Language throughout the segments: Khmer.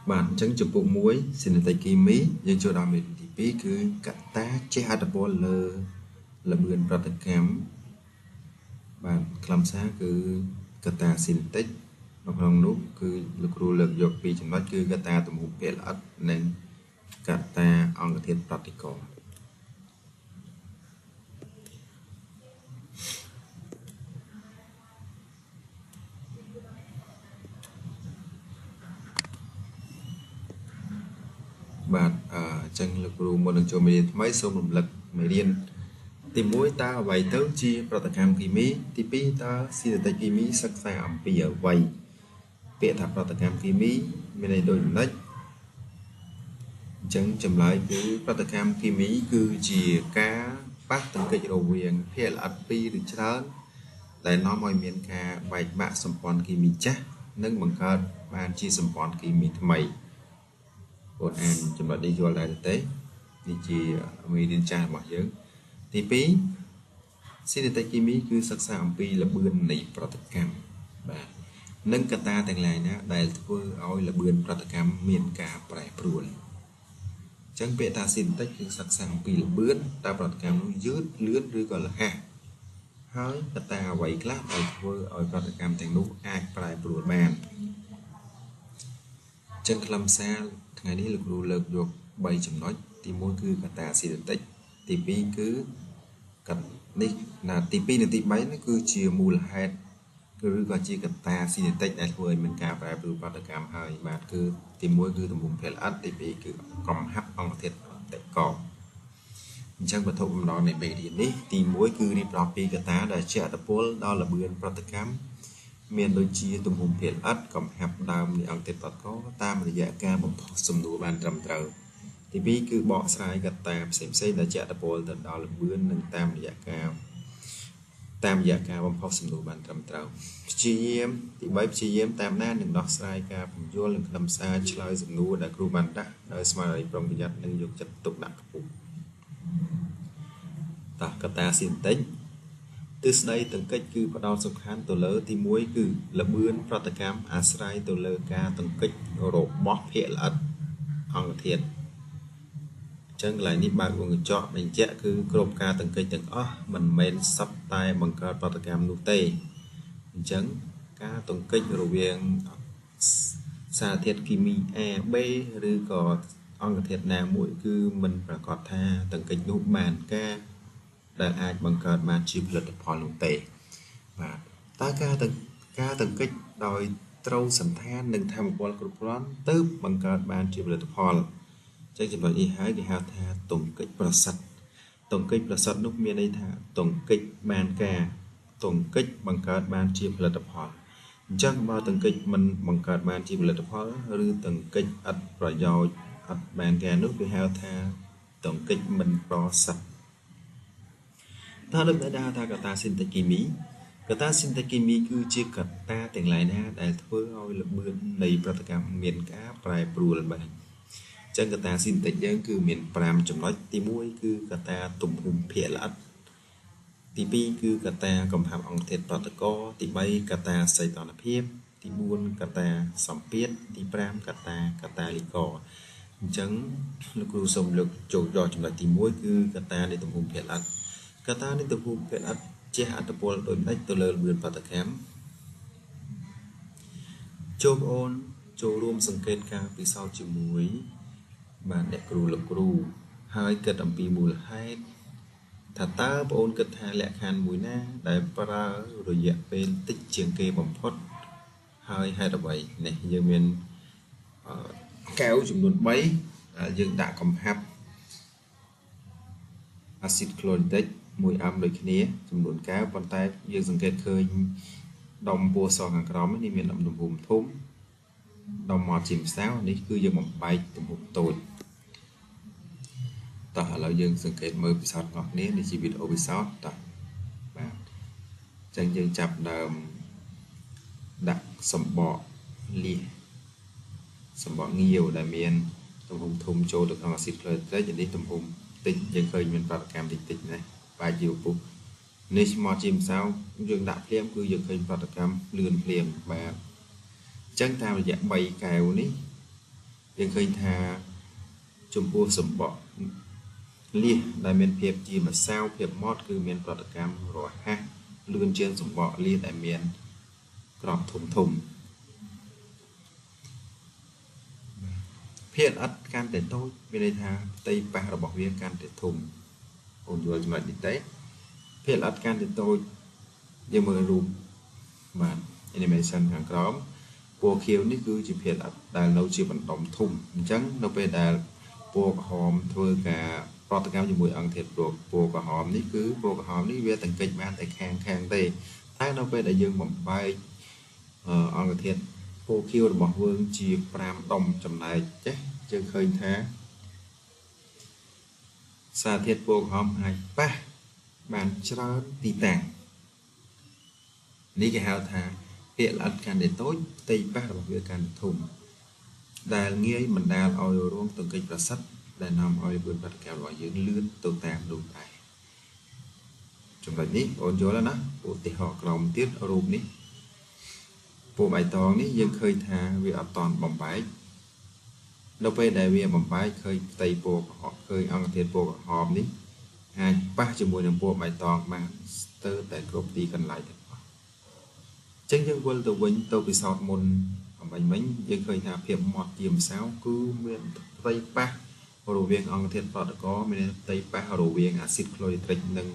បាទអញ្ចឹងចំពោះ1ស៊ីណេទិកគីមីយើងចូលដល់មេរៀនទី2គឺកត្តាជះឥទ្ធិពលលើល្បឿនប្រតិកម្មបាទខ្លឹមសារគឺកត្តាស៊ីណេទិកនៅក្នុងនោះគឺលោកគ្រូលើកយកពីរចំណុចគឺកត្តាទំហំភាគល្អិតនិងកត្តាអង្គធាតុប្រតិករបាទអញ្ចឹងលោកគ្រូមុននឹងចូលមេរៀនថ្មីសូមរំលឹកមេរៀនទី1តើអ្វីទៅជាប្រតិកម្មគីមីទី2តើស៊ីណេទិកគីមីសិក្សាអំពីអ្វីពាក្យថាប្រតិកម្មគីមីមានន័យដូចម្តេចអញ្ចឹងចម្លើយគឺប្រតិកម្មគីមីគឺជាការប៉ះទង្គិចរវាងភាគល្អិតពីរឬច្រើនដែលនាំឲ្យមានការបែកបាក់សម្ព័ន្ធគីមីចាស់និងបង្កើតបានជាសម្ព័ន្ធគីមីថ្មីបងអានចំណុចនេះយល់ដែរទេនេះជាមេរៀនចាស់របស់យើងទី2ស៊ីណេទិកគីមីគឺសិក្សាអំពីល្បឿននៃប្រតិកម្មបាទនិងកត្តាទាំងឡាយណាដែលធ្វើឲ្យល្បឿនប្រតិកម្មមានការប្រែប្រួលអញ្ចឹងពាក្យថាស៊ីណេទិកគឺសិក្សាអំពីល្បឿនតើប្រតិកម្មនោះយឺតលឿនឬក៏រហ័សហើយកត្តាអ្វីខ្លះដែលធ្វើឲ្យប្រតិកម្មទាំងនោះអាចប្រែប្រួលបានអញ្ចឹងខ្លឹមសារថ្ងៃនេះលោកគ្រូលើកយក3ចំណុចទី1គឺកត្តាស៊ីណេទិកទី2គឺកនេះណាទី2និងទី3នេះគឺជាមូលហេតុឬក៏ជាកត្តាស៊ីណេទិកដែលធ្វើឲ្យមានការប្រែប្រួលប្រតិកម្មហើយបាទគឺទី1គឺទំហំភាគល្អិតទី2គឺកំហាប់អង្គធាតុប្រតិករអញ្ចឹងវត្ថុបំណងនៃមេរៀននេះទី1គឺរៀបរាប់ពីកត្តាដែលជះឥទ្ធិពលដល់ល្បឿនប្រតិកម្មមានដូចជាទំហំភាគល្អិតកំហាប់ដើមនៃអង្គធាតុប្រតិករតាមរយៈការបំផុសសំណួរបានត្រឹមត្រូវទី2គឺបកស្រាយកត្តាផ្សេងៗដែលជះឥទ្ធិពលទៅដល់ល្បឿននិងតាមរយៈការបំផុសសំណួរបានត្រឹមត្រូវព្យាយាមទី3ព្យាយាមតាមដាននិងដោះស្រាយការពន្យល់និងខ្លឹមសារឆ្លើយសំណួរដែលគ្រូបានដាក់ដោយស្មារតីប្រុងប្រយ័ត្ននិងយកចិត្តទុកដាក់ខ្ពស់តោះកត្តាស៊ីណេទិកទិសដីទង្គិចគឺផ្ដោតសំខាន់ទៅលើទី1គឺល្បឿនប្រតិកម្មអាស្រ័យទៅលើការទង្គិចរបស់ភាគល្អិតអង្គធាតុអញ្ចឹងកន្លែងនេះបើកវងកញ្ចក់បញ្ជាក់គឺគ្រប់ការទង្គិចទាំងអស់មិនមែនសុទ្ធតែបង្កើតប្រតិកម្មនោះទេអញ្ចឹងការទង្គិចរវាងសារធាតុគីមី A B ឬក៏អង្គធាតុណាមួយគឺមិនប្រាកដថាទង្គិចនោះបានការដែលអាចបង្កើតបានជាផលិតផលនោះទេបាទតើការទង្គិចដោយត្រូវសន្តាននិងធម៌ពលគ្រប់គ្រាន់ទើបបង្កើតបានជាផលិតផលអញ្ចឹងចំណុចនេះហើយគេហៅថាទង្គិចប្រសិទ្ធទង្គិចប្រសិទ្ធនោះមានន័យថាទង្គិចបានការទង្គិចបង្កើតបានជាផលិតផលអញ្ចឹងបើទង្គិចមិនបង្កើតបានជាផលិតផលឬទង្គិចឥតប្រយោជន៍អត់បានការនោះគេហៅថាទង្គិចមិនប្រសិទ្ធតើដូចដែលថាកត្តាស៊ីណេទិកគីមីកត្តាស៊ីណេទិកគីមីគឺជាកត្តាទាំងឡាយណាដែលធ្វើឲ្យល្បឿននៃប្រតិកម្មមានការប្រែប្រួលបាទអញ្ចឹងកត្តាស៊ីណេទិកយើងគឺមាន5ចំណុចទី1គឺកត្តាទំហំភាគល្អិតទី2គឺកត្តាកំហាប់អង្គធាតុប្រតិករទី3កត្តាសីតុណ្ហភាពទី4កត្តាសម្ពាធទី5កត្តាកតាលីករអញ្ចឹងលោកគ្រូសូមលើកចូលដល់ចំណុចទី1គឺកត្តានៃទំហំភាគល្អិតកត្តានៃទំហំភាគល្អិតជះឥទ្ធិពលដូចម្តេចទៅលើល្បឿនប្រតិកម្មចូលបងអូនចូលរួមសង្កេតការពិសោធន៍ជាមួយបាទអ្នកគ្រូលោកគ្រូហើយគិតអំពីមូលហេតុថាតើបងអូនគិតថាលក្ខខណ្ឌមួយណាដែលប្រើរយៈពេលតិចជាងគេបំផុតហើយហេតុអ្វីនេះយើងមានកែវចំនួន3ដែលយើងដាក់កំហាប់អាស៊ីតក្លូរិក1អាំដូចគ្នាចំនួនកែវប៉ុន្តែយើងសង្កេតឃើញដុំពណ៌សខាងក្រោមនេះមានដុំទំហំធំដុំមកជាម្សៅនេះគឺយើងបំបែកទំហំតូចតោះឥឡូវយើងសង្កេតមើលពិសោធន៍របស់គ្នានេះជាវីដេអូពិសោធន៍តោះបាទអញ្ចឹងយើងចាប់ដើមដាក់សម្បកលៀសសម្បកងាវដែលមានទំហំធំចូលទៅក្នុងអាស៊ីតក្លូរិកនេះទំហំតិចយើងឃើញមានប្រតិកម្មតិចតិចណាបែកជាពុះនេះមកជាម្សៅយើងដាក់ភ្លាមគឺយើងឃើញប្រតិកម្មលឿនភ្លាមបាទអញ្ចឹងតាមរយៈ3កែវនេះ យើងឃើញថាចំពោះសម្បកលៀសដែលមានភាពជាម្សៅភាពម៉ត់គឺមានប្រតិកម្មរហ័សលឿនជាងសម្បកលៀសដែលមានក្របធំធំភាគល្អិតកាន់តែតូចមានន័យថាផ្ទៃប៉ះរបស់វាកាន់តែធំអូនយល់ចំណុចនេះទេភាគល្អិតកាន់តែតូចយើងមើលរូបបាទ animation ខាងក្រោមពណ៌ខៀវនេះគឺជាភាគល្អិតដែលនៅជាបណ្ដុំធំអញ្ចឹងនៅពេលដែលពណ៌ក្រហមធ្វើការប្រតិកម្មជាមួយអង្គធាតុពណ៌ក្រហមនេះគឺពណ៌ក្រហមនេះវាតង្គិចបានតែខាងទេតែនៅពេលដែលយើងបំបែកអង្គធាតុពណ៌ខៀវរបស់យើងជា5ដុំចំណែកចេះយើងឃើញថាសារធាតុពណ៌ក្រហមអាចប៉ះបានច្រើនទីតាំងនេះគេហៅថាភាគល្អិតកាន់តែតូចផ្ទៃប៉ះរបស់វាកាន់តែធំដែលងាយបណ្ដាលឲ្យរោងទង្គិចប្រសិទ្ធដែលនាំឲ្យល្បឿនប្រតិកម្មរបស់យើងលឿនទៅតាមនោះដែរចំណុចនេះបងយល់ហើយណាឧទាហរណ៍ក្រោមទៀតរូបនេះពណ៌បៃតងនេះយើងឃើញថាវាអត់តន់បំបែកនៅពេលដែលវាបំបែកឃើញផ្ទៃពណ៌ក្រហមឃើញអង្គធាតុពណ៌ក្រហមនេះអាចប៉ះជាមួយនឹងពណ៌បៃតងបានស្ទើរតែគ្រប់ទីកន្លែងទាំងអស់អញ្ចឹងយើងវិលទៅវិញទៅពិសោធន៍មុនអំបញ្ញមិញយើងឃើញថាភាពម៉ត់ជាម្សៅគឺមានផ្ទៃប៉ះរវាងអង្គធាតុប្រតិករមានផ្ទៃប៉ះរវាងអាស៊ីតក្លូរីត្រិកនិង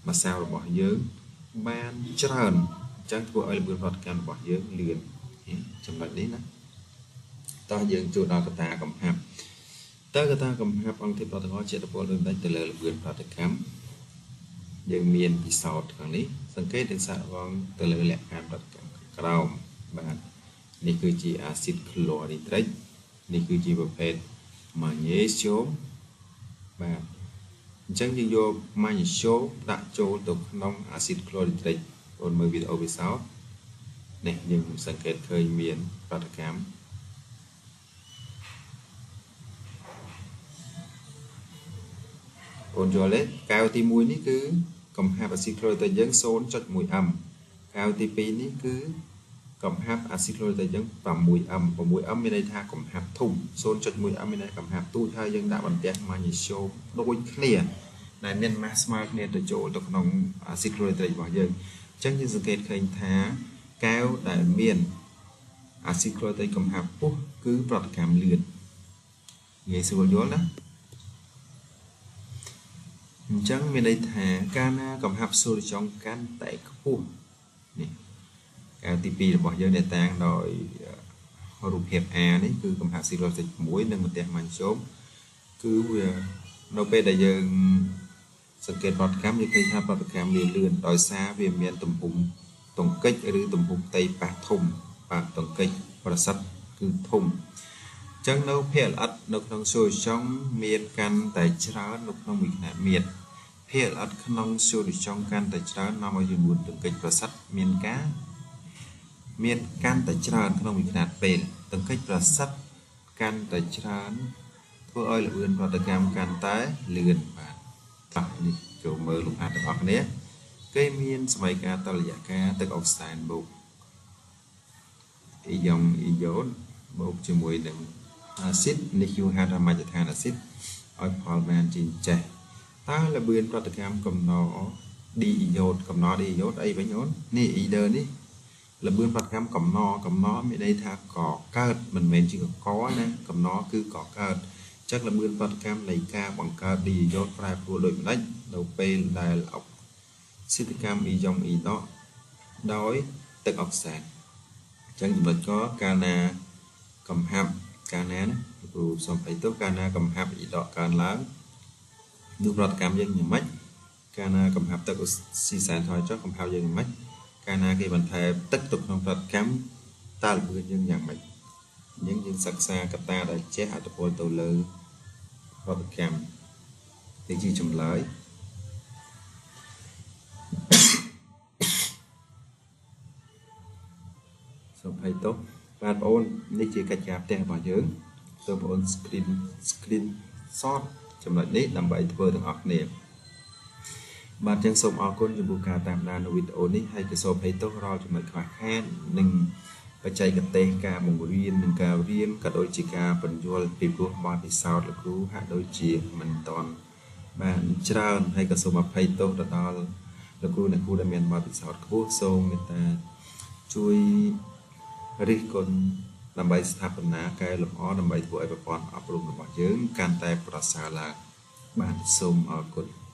ម្សៅរបស់យើងបានច្រើនអញ្ចឹងធ្វើឲ្យល្បឿនប្រតិកម្មរបស់យើងលឿនចំណុចនេះណាតោះយើងចូលដល់កត្តាកំហាប់តើកត្តាកំហាប់អង្គធាតុប្រតិករជាឥទ្ធិពលដូចម្តេចទៅលើល្បឿនប្រតិកម្មយើងមានពិសោធន៍ខាងនេះសង្កេតនិងសាកល្បងទៅលើលក្ខខណ្ឌប្រតិកម្មក្រោមបាទនេះគឺជាអាស៊ីតក្លូរីត្រិកនេះគឺជាប្រភេទម៉ាញ៉េស្យូមបាទអញ្ចឹងយើងយកម៉ាញ៉េស្យូមដាក់ចូលទៅក្នុងអាស៊ីតក្លូរីត្រិកបងមើលវីដេអូពិសោធន៍នេះយើងសង្កេតឃើញមានប្រតិកម្មបងយល់ទេកែវទី1នេះគឺកំហាប់អាស៊ីតក្លូរីត្រិកយើង 0.1 m កែវទី2នេះគឺកំហាប់អាស៊ីតក្លូរីត្រិកយើង 6 m 6 m មានន័យថាកំហាប់ធំ 0.1 m មានន័យកំហាប់ទូចហើយយើងដាក់បន្ទះម៉ាញ៉េស្យូមដូចគ្នាដែលមានម៉ាស់ស្មើគ្នាទៅចូលទៅក្នុងអាស៊ីតក្លូរីត្រិករបស់យើងអញ្ចឹងយើងសង្កេតឃើញថាកែវដែលមានអាស៊ីតក្លូរីត្រិកកំហាប់ខ្ពស់គឺប្រតិកម្មលឿនងាយស្រួលយល់ណាអញ្ចឹងមានន័យថាកាលណាកំហាប់សូដ្យូមកាន់តែខ្ពស់នេះកែវទី2របស់យើងដែលតាំងដោយរូបភាព A នេះគឺកំហាប់ស៊ីក្លូរីត្រិក6និងបន្ទះម៉ាញ៉េស្យូមគឺវានៅពេលដែលយើងសង្កេតប្រតិកម្មយើងឃើញថាប្រតិកម្មវាលឿនដោយសារវាមានទំហំទង្គិចឬទំហំផ្ទៃប៉ះធំបាទទង្គិចប្រសិទ្ធគឺធំអញ្ចឹងនៅភាគល្អិតនៅក្នុងសូដ្យូមមានកាន់តែច្រើននៅក្នុងមួយខ្នាតមៀតភាគល្អិតក្នុងសូដ្យូមកាន់តែច្រើននាំឲ្យចំនួនទង្គិចប្រសិទ្ធមានកាន់តែច្រើនក្នុងមួយខ្នាតពេលទង្គិចប្រសិទ្ធកាន់តែច្រើនធ្វើឲ្យល្បឿនប្រតិកម្មកាន់តែលឿនបាទតោះនេះចូលមើលលំហាត់ទាំងអស់គ្នាគេមានសម័យកាលតុល្យការទឹកអុកសែនបូកអ៊ីយ៉ុងអ៊ីយ៉ូតបូកជាមួយនឹងអាស៊ីតនេះគឺហៅថាមជ្ឈដ្ឋានអាស៊ីតឲ្យផលបានជាចេះតើល្បឿនប្រតិកម្មកំណឌីអ៊ីយ៉ូតកំណឌីអ៊ីយ៉ូតអីវិញអូននេះអ៊ីដឺនេះល្បឿនប្រតិកម្មកំណមានន័យថាកកើតមិនមែនជាកកណាកំណគឺកកើតចឹងល្បឿនប្រតិកម្មនៃការបង្កើតឌីអ៊ីយ៉ូតប្រែប្រួលដូចម្តេចនៅពេលដែលអុកស៊ីតកម្មអ៊ីយ៉ុងអ៊ីដកដោយទឹកអុកសែនអញ្ចឹងចំណុចកកាលណាកំហាប់កាលណាណាគ្រូសូមអីទៅកាលណាកំហាប់អ៊ីដកកើនឡើងនោះប្រតិកម្មយើងយ៉ាងម៉េចកាលណាកំហាប់ទឹកអុកស៊ីសែនថយចុះកំហាប់យើងយ៉ាងម៉េចកាលណាគេបន្ថែមទឹកទៅក្នុងប្រតិកម្មតើល្បឿនយើងយ៉ាងម៉េចយើងសិក្សាកត្តាដែលជះឥទ្ធិពលទៅលើប្រតិកម្មនេះជាចម្លើយសូមអភ័យទោសបាទបងអូននេះជាកិច្ចការផ្ទះរបស់យើងសូមបងអូន screen shot ចំណុចនេះដើម្បីធ្វើទាំងអស់គ្នាបាទចឹងសូមអរគុណចំពោះការតាមដាននៅវីដេអូនេះហើយក៏សូមអភ័យទោសរាល់ចំណុចខ្វះខាតនិង បច្ចេកទេសការបង្រៀននិងការរៀនក៏ដូចជាការពន្យល់ពីព្រោះបទពិសោធន៍លោកគ្រូហាក់ដូចជាមិនទាន់បានច្រើនហើយក៏សូមអភ័យទោសទៅដល់លោកគ្រូអ្នកគ្រូដែលមានបទពិសោធន៍ខ្ពស់សូមមេត្តាជួយរិះគន់ដើម្បីស្ថាបនាកែលម្អដើម្បីធ្វើឲ្យប្រព័ន្ធអប់រំរបស់យើងកាន់តែប្រសើរឡើងបាទសូមអរគុណ។